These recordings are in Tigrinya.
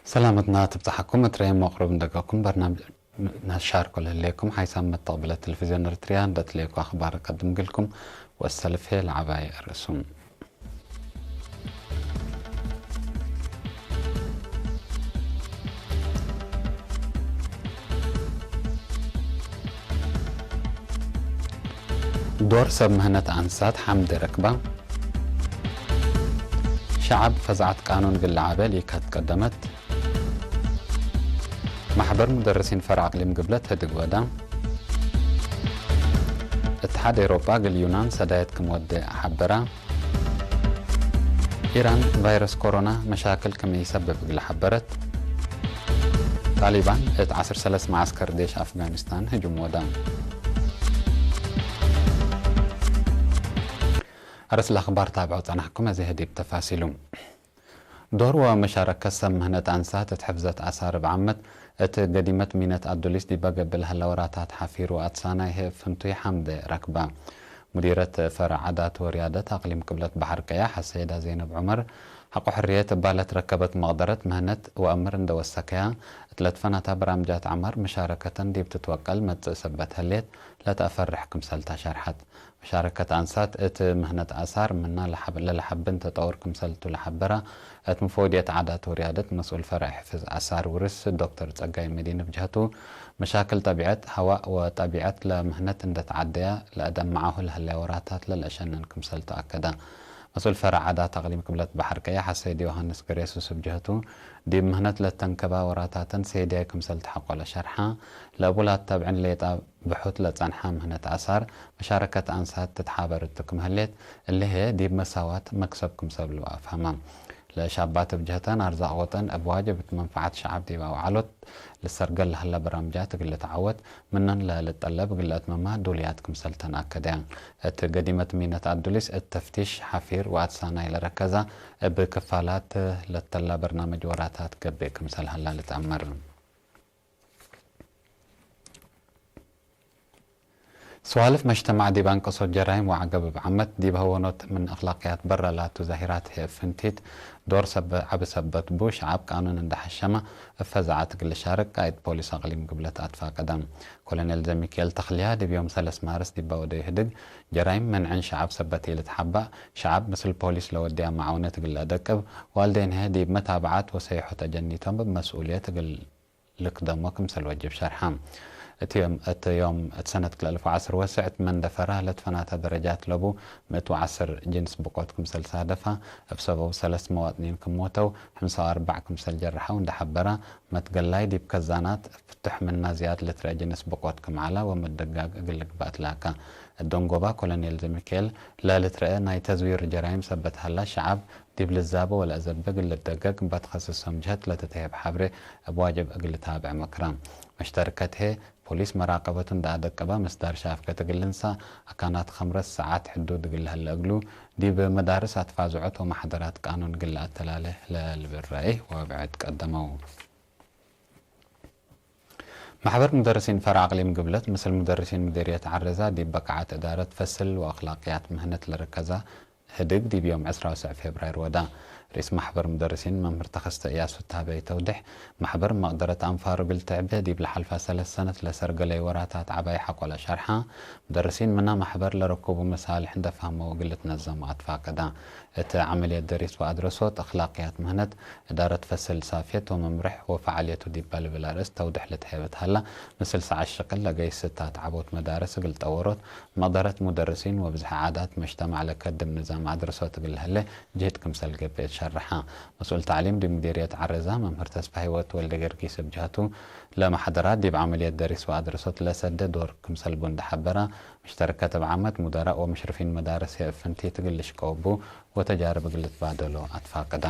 ሰላመትና ትብጻሓኩም። እትረየ መቕርብ እንደገኩም በርናምጅ ናሻር ኮለሌኩም ሓይሳም መተቕብለ ቴሌቪዝዮን ኤርትርያ እንደትለየኩ ኣኽባር ቀድምግልኩም ወሰልፌ ለዓባይ ርእሱም። ዶር ሰብ ምህነት ኣንሳት ሓምደ ረክባ። ሸዓብ ፈዛዓት ቃኑን ግለ ዓበል ይካት ቀደመት። ማሕበር ሙደርሲን ፈር ኣቕሊም ግብለት ህድግ ወዳ። እትሓድ ኤሮጳ ግል ዩናን ሰዳየት ክም ወደ ሓበራ። ኢራን ቫይረስ ኮሮና መሻክል ክም ይሰብብ ግለ ሓበረት። ጣሊባን እት ዓሰርተ ሰለስተ መዓስከር ዴሽ ኣፍጋኒስታን ህጁም ወዳ። ኣርእስ ለኣኽባር ታብዖ ጸናሕኩም፣ እዚ ህዲብ ተፋሲሉ። ዶር ወመሻረከት ሰብ ምህነት ኣንሳት እት ሕፍዘት ኣሳርብ ዓመት እት ገዲመት ሚነት ኣዱሊስ ዲበ ገብእ ለሀለ ወራታት ሓፊሩ ኣትሳናይ ህእብ ፍንቱይ ሓምደ ረክባ። ሙዲረት ፈረዕ ዓዳት ወርያደት ኣቅሊም ቅብለት ባሕር ቀያሕ ኣሰይዳ ዘይነብ ዑመር፣ ሐቆ ሕርየት እባ ለትረከበት መቅደረት ምህነት ወአምር እንደ ወሰከያ፣ እት ለትፈናታ በራምጃት ዐማር መሻረከተን ዲብ ትትወቀል መጽእ ሰበት ህሌት ለተአፈርሕ ክምሰልታ ሸርሐት። መሻረከት አንሳት እት ምህነት አሳር ምና ለሐብ-፣ ለለሐብን ተጠውር ክምሰልቱ ለሐበራ፣ እት ምፎድየት ዓዳት ወርያደት መስኡል ፈረዕ ሕፍዝ አሳር ውርስ ዶክተር ጸጋይ መዲን ብጀህቱ፣ መሻክል ጠቢዐት ሀዋእ ወጠቢዐት ለምህነት እንደ ተዓደያ ለአደምዓሁ ለህለያ ወራታት ለለአሸነን ክምሰልቱ አከዳ። መስኡል ፈረዕ ዓዳት አቅሊም ቅብለት ባሕር ቀያሕ አሰይድ ዮሃንስ ገሬሱስ ብጀህቱ፣ ዲብ ምህነት ለተንከባ ወራታተን ሰይድያይ ክምሰልቲ ሐቆ ለሸርሓ፣ ለእቡላት ተብዕን ሌጣ ብሑት ለጸንሓ ምህነት አሳር መሻረከት አንሳት ትትሓበር እቱ ክም ህሌት፣ እሊ ህዬ ዲብ መሳዋት መክሰብ ክም ሰብሉ አፍሀማ። ለሻባት እብ ጀህተን አርዛቅ ወጠን እብ ዋጅብ እት መንፈዓት ሸዓብ ዲብ አውዓሎት ልሰርገል ለሀለ በራምጃት እግል ልትዓወት ምነን ለልጠለብ እግል ለአትመማ ዱልያት ክምሰልተን አከደያ። እት ገዲመት ሚነት አዱሊስ እት ተፍቲሽ ሐፊር ወአትሳናይ ለረከዛ እብ ክፋላት ለተላ በርናመጅ ወራታት ገብእ ክምሰል ሀላ ልትአመር። ሰዋልፍ መጅተማዕ ዲብ አንቀሶት ጀራይም ወዐገብ እብ ዓመት ዲብ ሀወኖት ምን አኽላቅያት በረ ላቱ ዛሂራት ህይ እብ ፍንቲት ዶር ሰብ ዐቢ ሰበት ቡ፣ ሸዓብ ቃኑን እንደ ሐሸመ እብ ፈዛዐት እግል ልሻርክ ቃእድ ፖሊስ አቅሊም ግብለት አትፋቀደ። ኮሎኔል ዘሚካኤል ተኽልያ ዲብ ዮም ሰለስ ማርስ ዲብ ወደዩ ህድግ ጀራይም መንዕን ሸዓብ ሰበት ኢልትሓባእ፣ ሸዓብ ምስል ፖሊስ ለወድያ መዓውነት እግል ለአደቅብ፣ ዋልዴን ህይ ዲብ መታብዓት ወሰይሖ ተጀኒቶም እብ መስኡልየት እግል ልክደሞ ክምሰል ወጅብ ሸርሐ። እቲ ዮም፣ እቲ ዮም፣ እቲ ሰነት ክልተ አልፍ ወዐስር ወስዕ እት መንደፈራ ለትፈናተ ደረጃት ለቡ ምእት ወዐስር ጅንስ ብቆት ክምሰል ሳደፋ፣ እብ ሰበቡ ሰለስት መዋጥኒን ክም ሞተው፣ ሕምሳ ወአርባዕ ክምሰል ጀረሐው እንደ ሐበራ፣ መትገላይ ዲብ ከዛናት ፍትሕ ምና ዝያድ ልትረአ ጅንስ ብቆት ክም ዐላ ወምድጋግ እግል ልግባእ ትላካ። እት ደንጎባ ኮሎኔል ዘሚካኤል ለልትረአ ናይ ተዝዊር ጀራይም ሰበት ሀላ ሸዓብ ዲብ ልዛበ ወለአዘብግ ልደገግ እባ ተኸስሶም ጀህት ለትትሄብ ሐብሬ እብ ዋጅብ እግል ልታብዕ መክራ። መሽተርከት ህይ ፖሊስ መራቀበቱ እንዳ አደቀበ ምስዳር ሻፍገት እግል ልንሳእ፣ አካናት ኸምረት ሰዓት ሕዱድ እግል ለሀለ እግሉ፣ ዲብ መዳርስ አትፋዝዖት ወመሓደራት ቃኑን እግል ለአተላሌ ለልብል ረአይ ወብዕድ ቀደመው። ማሕበር ሙደርሲን ፈረዕ አቅሊም ግብለት ምስል ሙደርሲን ሙዲርየት ዐረዛ ዲብ በቃዓት እዳረት ፈስል ወአኽላቅያት ምህነት ለረከዛ ህድግ ዲብ ዮም ዕስራ ወሰዕ ፌብራይር ወዳ። ርኢስ ማሕበር ሙደርሲን መምህር ተኸስተ እያሱ ታበይ ተውድሕ፣ ማሕበር መቅደረት አንፋሩ እግል ትዕቤ ዲብ ለሓልፋ ሰለስ ሰነት ለሰርገለይ ወራታት ዐባይ ሐቆ ለሸርሓ፣ ሙደርሲን ምና ማሕበር ለረኩቡ መሳልሕ እንደ ፋህመው እግል ልትነዘሙ አትፋቀዳ። እት ዐመልየት ደሪስ ወአድረሶት አኽላቅያት ምህነት እዳረት ፈስል ሳፍየት ወመምርሕ ወፈዓልየቱ ዲባ ልብል አርእስት ተውድሕ ልትሀበት ሀላ፣ ምስል ሰዓት ሽቅል ለገይስ ስታት ዐቦት መዳርስ እግል ጠወሮት፣ መቅደረት ሙደርሲን ወብዝሐ ዓዳት መጅተማዕ ለከድም ንዛም አድረሶት እግል ለሀለ ጅህድ ክምሰል ገብእ ትሸርሐ። መስኡል ተዕሊም ዲብ ሙዲርየት ዐረዛ መምህር ተስፋ ህይወት ወልደገርጊስ እብ ጀህቱ፣ ለመሓደራት ዲብ ዐመልየት ደሪስ ወአድረሶት ለሰደ ዶር ክምሰል ቡ እንደ ሐበራ፣ መሽተርከት እብ ዓመት ሙደራእ ወምሽርፊን መዳርስ ህይ እብ ፍንቲት እግል ልሽቀው ቡ ወተጃርብ እግል ልትባደሎ አትፋቀዳ።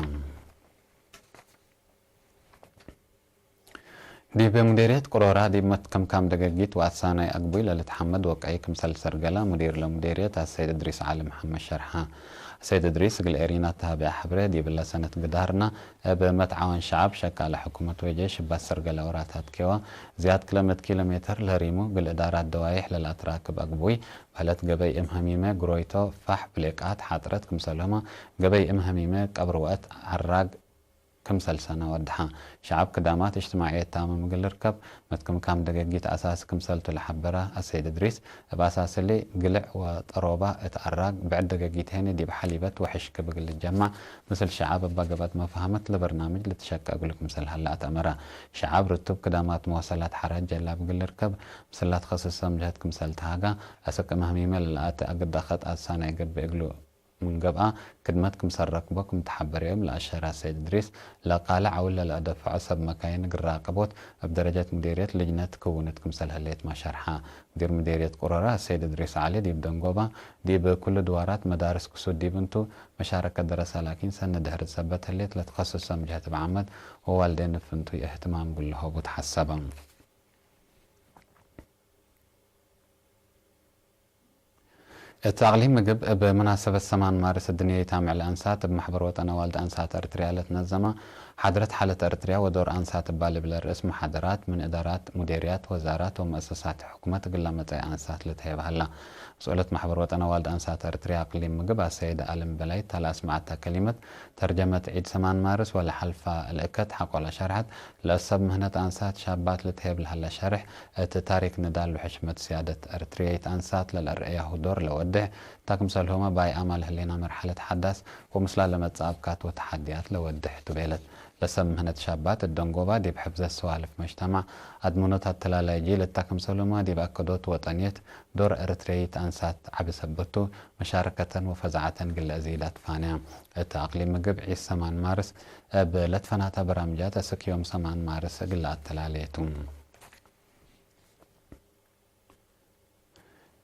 ዲብ ሙዴርየት ቅሮራ ዲብ መትከምካም ደገጊት ወአትሳናይ አግቡይ ለልትሐመድ ወቀይ ክምሰል ሰርገላ ሙዲር ለሙዴርየት አሰይድ እድሪስ ዐሊ መሐመድ ሸርሐ። አሰይድ እድሪስ እግል ኤሪና ተሃብአ ሐብሬ ዲብለ ሰነት ግዳርና እብ መትዓወን ሸዐብ ሸቃለ ሕኩመት ወጄሽ እባ ሰርገላ ወራታት ኬዋ ዝያድ ክለ ምእት ኪሎ ሜተር ለህሪሙ እግል እዳራት ደዋይሕ ለልአትራክብ አግቡይ በህለት ገበይ እም ሀሚመ ግሮይቶ ፋሕ ብሌቃት ሐጥረት ክምሰልሁመ ገበይ እም ሀሚመ ቀብር ወአት ዐራግ ክምሰል ሰና ወድሓ። ሸዓብ ክዳማት እጅትማዕየት ታምም እግል ልርከብ መትክምካም ደገጊት ኣሳሲ ክምሰልቱ ለሓበረ ኣሰይድ እድሪስ፣ እብ ኣሳስሊ ግልዕ ወጠሮባ እት ኣራግ ብዕድ ደገጊት ሄኒ ዲብ ሓሊበት ወሕሽ ክብ እግል ልጀማዕ ምስል ሸዓብ እባ ገበት መፋህመት ለበርናምጅ ልትሸቀ እግሉ ክምሰል ሀለ ኣተእመረ። ሸዓብ ርቱብ ክዳማት መወሰላት ሓራጅ ጀላብ እግል ልርከብ ምስላ ትኸስሰ ምጅሀት ክምሰል ተሃጋ፣ አሰክ እም ህሚመ ለለኣቲ አግዳ ከጥ አሳናይ ገብእ እግሉ ምን ገብአ፣ ክድመት ክምሰል ረክቦ ክም ተሓበረዮም ለአሸራ ሰይድ እድሪስ፣ ለቃለ ዐውል ለለአደፈዖ ሰብ መካይን እግል ራቀቦት እብ ደረጀት ሙዴርየት ልጅነት ክውንት ክምሰል ህሌት ማሸርሓ። ሙዲር ሙዴርየት ቁረራ ሰይድ እድሪስ ዐሊ ዲብ ደንጎባ፣ ዲብ ኩሉ ድዋራት መዳርስ ክሱድ ዲብ እንቱ፣ መሻረከት ደረሳ ላኪን ሰኒ ድሕር ሰበት ህሌት ለትኸስሶም ጅሀት እብ ዓመት ወዋልዴን ፍንቱይ እህትማም እግል ለሆቡ ተሓሰበ። እት አቅሊም ምግብ እብ መናሰበት ሰማን ማርስ እድንየይ ታምዕ ለአንሳት እብ ማሕበር ወጠን አዋልድ አንሳት እርትርያ ለትነዘመ ሓድረት ሓለት እርትርያ ወዶር አንሳት እባ ልብለ ርእስ መሓደራት ምን እዳራት፣ ሙዴርያት፣ ወዛራት ወመእሰሳት ሕኩመት እግል ለመጸኢ አንሳት ልትሀየብ ሀላ። መስኡለት ማሕበር ወጠን አዋልድ አንሳት እርትርያ አቅሊም ምግብ አሰይድ አለም በላይ እታ ለአስመዐታ ከሊመት ተርጀመት ዒድ ሰማን ማርስ ወለሓልፋ ለእከት ሐቆ ለሸርሐት፣ ለእሰብ ምህነት አንሳት ሻባት ልትሀየብ ለሀለ ሸርሕ፣ እት ታሪክ ንዳል ወሕሽመት ስያደት እርትርየይት አንሳት ለለአርአያሁ ዶር ለወድሕ፣ እታ ክምሰልሁመ ባይአማ ለህሌና መርሐለት ሐዳስ ወምስላ ለመጽእ አብካት ወተሓድያት ለወድሕ ቱ ቤለት። ለሰብ ምህነት ሻባት እት ደንጎባ ዲብ ሕፍዘት ሰዋልፍ መጅተማዕ አድመኖት አተላላይ ጂል እታ ክምሰልሁመ ዲብ አከዶት ወጠንየት ዶር እርትርየይት አንሳት ዐቢ ሰበቱ፣ መሻረከተን ወፈዛዐተን ግለ እዚዳት ፋንያ። እት አቅሊም ምግብ ዒድ ሰማን ማርስ እብ ለትፈናታ በራምጃት አስክ ዮም ሰማን ማርስ እግል ለአተላሌ ቱ።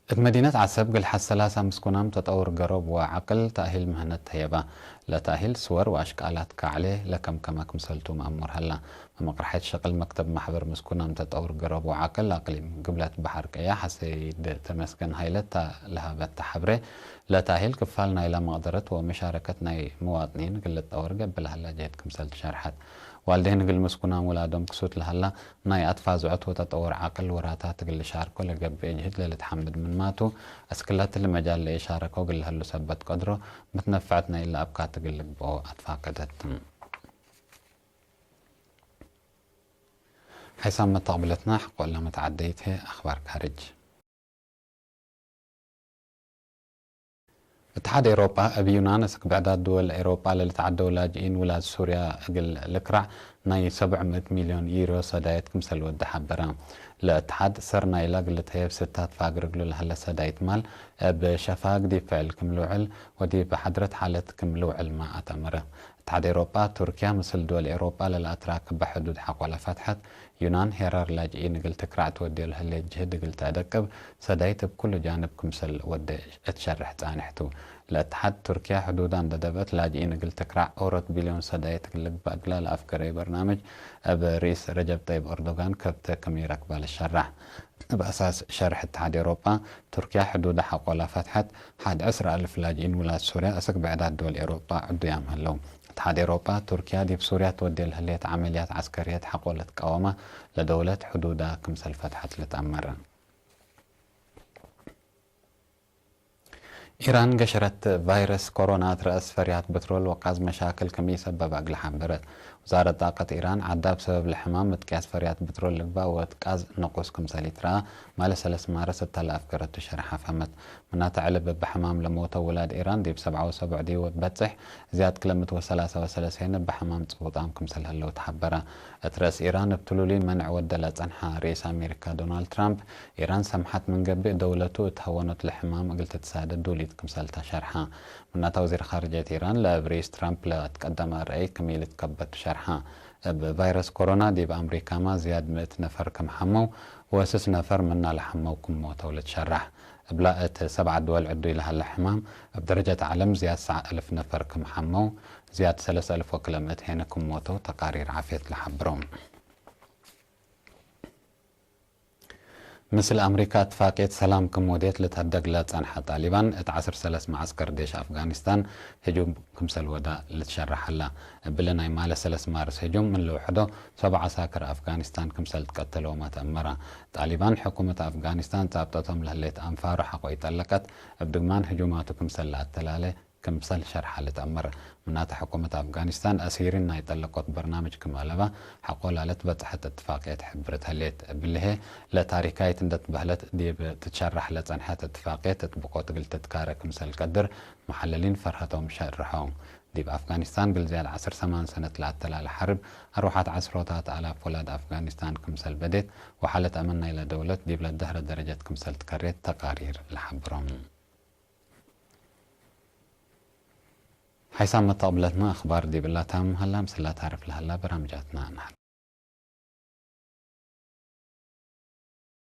እት መዲነት ዐሰብ ግልሐት ሰላሳ ምስኩናም ተጠውር ገሮብ ወዐቅል ተእሂል ምህነት ተህየባ። ለተእሂል ስወር ወአሽቃላት ካዕሌ ለከምከመ ክምሰልቱ መአሙር ሀላ። መምቅርሐት ሸቅል መክተብ ማሕበር ምስኩናም ተጠውር ገሮብ ወዐቅል አቅሊም ግብለት በሐር ቀያሕ አሰይድ ተመስገን ሀይለ እታ ለሀበተ ሐብሬ፣ ለተእሂል ክፋል ናይላ መቅደረት ወመሻረከት ናይ ምዋጥኒን እግል ልጠወር ገብእ ለሀላ ጀህድ ክምሰል ትሸርሐት። ዋልዴን እግል ምስኩናም ውላዶም ክሱት ለሀላ ናይ አትፋዝዖት ወተጠውር ዐቅል ወራታት እግል ልሻርኮ ለገብእ ጅህድ ለልትሐምድ ምንማቱ፣ አስክላትሊ መጃል ለኢሻረኮ እግል ለሀሉ ሰበት ቀድሮ፣ ምትነፈዐት ናይላ አብካት እግል ልግብኦ አትፋቀደት። ሐይሳም መተቅብለትና ሐቆ እለ መትዓደይት ህዬ አኽባር ካርጅ። እትሓድ ኤውሮጳ፣ እብ ዩናን እስክ ብዕዳት ድወል ኤውሮጳ ለልትዓደው ላጅኢን ውላድ ሱርያ እግል ልክራዕ ናይ ሰብዕ ምእት ሚልዮን ዩሮ ሰዳየት ክምሰል ወደ ሐበረ። ለእትሓድ ሰር ናይላ እግል ልትሀየብ ስታት ፋግር እግሉ ለሀለ ሰዳይት ማል እብ ሸፋግ ዲብ ፍዕል ክም ልውዕል ወዲብ ሓድረት ሓለት ክም ልውዕልመ አተመረ። እትሓድ ኤውሮጳ፣ ቱርክያ ምስል ድወል ኤውሮጳ ለልአትራክበ ሕዱድ ሐቆ ለፈትሐት፣ ዩናን ሄራር ላጅኢን እግል ትክራዕ ትወድዮ ለህሌት ጅህድ እግል ተአደቅብ ሰዳይት እብ ኩሉ ጃንብ ክምሰል ወደ እት ሸርሕ ጻንሕቱ። ለእትሓድ ቱርክያ ሕዱዳ እንደ ደብአት ላጅኢን እግል ትክራዕ ኦሮት ቢልዮን ሰዳይት እግል ልግባእ እግላ ለአፍገረዩ በርናምጅ እብ ርኢስ ረጀብ ጠይብ ኦርዶጋን ከብተ ክም ኢረክባ ልሸራሕ። እብ አሳስ ሸርሕ እትሓድ ኤውሮጳ፣ ቱርክያ ሕዱዳ ሐቆ ለፈትሐት ሐድ ዕስራ አልፍ ላጅኢን ውላድ ሱርያ አስክ ብዕዳት ድወል ኤውሮጳ ዕዱያም ሀለው። እትሓድ ኤውሮጳ፣ ቱርክያ ዲብ ሱርያ ትወዴ ለህሌት ዐመልያት ዐስከርየት ሐቆ ለትቃወማ ለደውለት ሕዱዳ ክምሰል ፈትሐት ልትአመር። ኢራን ገሸረት ቫይረስ ኮሮና ትረአስ ፈርያት ብትሮል ወቃዝ መሻክል ክም ኢሰበበ እግል ሐበረት። ውዛረት ጣቀት ኢራን፣ ዐዳ ብሰበብ ለሕማም ምጥቅያት ፈርያት ብትሮል ልግባእ ወእት ቃዝ ንቁስ ክምሰል ኢትረአ፣ ማለ ሰለስ ማርስ እታ ለአፍገረቱ ሸርሐ ፈሀመት። ምናተ ዕልብ እብ ሕማም ለሞተው ውላድ ኢራን ዲብ ሰብዓ ወሰቡዕ ዲብ በጽሕ፣ ዝያድ ክለ ምእት ወሰላሳ ወሰለሰን እብ ሕማም ጽቡጣም ክምሰል ህለው ተሐበረ። እት ረእስ ኢራን እብ ትሉሉይ መንዕ ወደ ለጸንሐ ርኢስ አሜሪካ ዶናልድ ትራምፕ፣ ኢራን ሰምሐት ምን ገብእ፣ ደውለቱ እት ሀወኖት ለሕማም እግል ትትሳደ ዱሊት ክምሰል ተሸርሐ። ምናተ ወዚር ካርጅየት ኢራን ለእብ ርኢስ ትራምፕ ለአትቀደመ ረአይ ክም ኢልትከበቱ ሸርሐ። እብ ቫይረስ ኮሮና ዲብ አምሪካማ ዝያድ ምእት ነፈር ክም ሐመው ወስስ ነፈር ምና ለሐመው ክም ሞተው ልትሸራሕ። እብላ እት ሰብዓ ድወል ዕዱይ ለሀለ ሕማም፣ እብ ደረጀት ዓለም ዝያድ ሰዕ እልፍ ነፈር ክም ሐመው፣ ዝያድ ሰለስ እልፍ ወክለ ምእት ሄነ ክም ሞተው ተቃሪር ዓፍየት ለሐብረው። ምስል አምሪካ እትፋቅየት ሰላም ክም ወዴት ልትሀደግ ለጸንሐ ጣሊባን፣ እት ዐስር ሰለስ መዓስከር ዴሽ አፍጋኒስታን ህጁም ክምሰል ወዳ ልትሸረሐላ። እብሊ ናይ ማለ ሰለስ ማርስ ህጁም ምን ልውሕዶ ሰብዓ ዐሳክር አፍጋኒስታን ክምሰል ትቀተለውማ ተአመራ። ጣሊባን ሕኩመት አፍጋኒስታን ጻብጠቶም ለህሌት አንፋሩ ሐቆ ኢጠለቀት፣ እብ ድግማን ህጁማቱ ክምሰል ለአተላለ ክምሰል ሸርሓ ልትኣመር። ምናተ ሕኩመት ኣፍጋኒስታን ኣሲሪን ናይ ጠለቆት በርናምጅ ክም ኣለባ ሓቆ ላለት በጽሐት እትፋቅየት ሕብርት ህሌት። ብልሄ ለታሪካይት እንደት በህለት ዲብ ትትሸራሕ ለጸንሐት እትፋቅየት እጥብቆ ትግል ትትካረ ክምሰል ቀድር መሓለሊን ፈርሀቶም ሸርሖ። ዲብ ኣፍጋኒስታን ግልዝያድ ዓሰርተ ሰማን ሰነት ለኣተላለ ሓርብ ኣርባሓት ዓስሮታት ኣላፍ ወላድ ኣፍጋኒስታን ክምሰል በዴት ወሓለት ኣመን ናይለ ደውለት ዲብለ ደህረ ደረጀት ክምሰል ትከሬት ተቃሪር ለሓብሮም። ሓይሳም መተቕብለትና ኣኽባር ዲብላታ ምሃላ ምስላ ታርፍ ለሃላ በራምጃትና ንሓ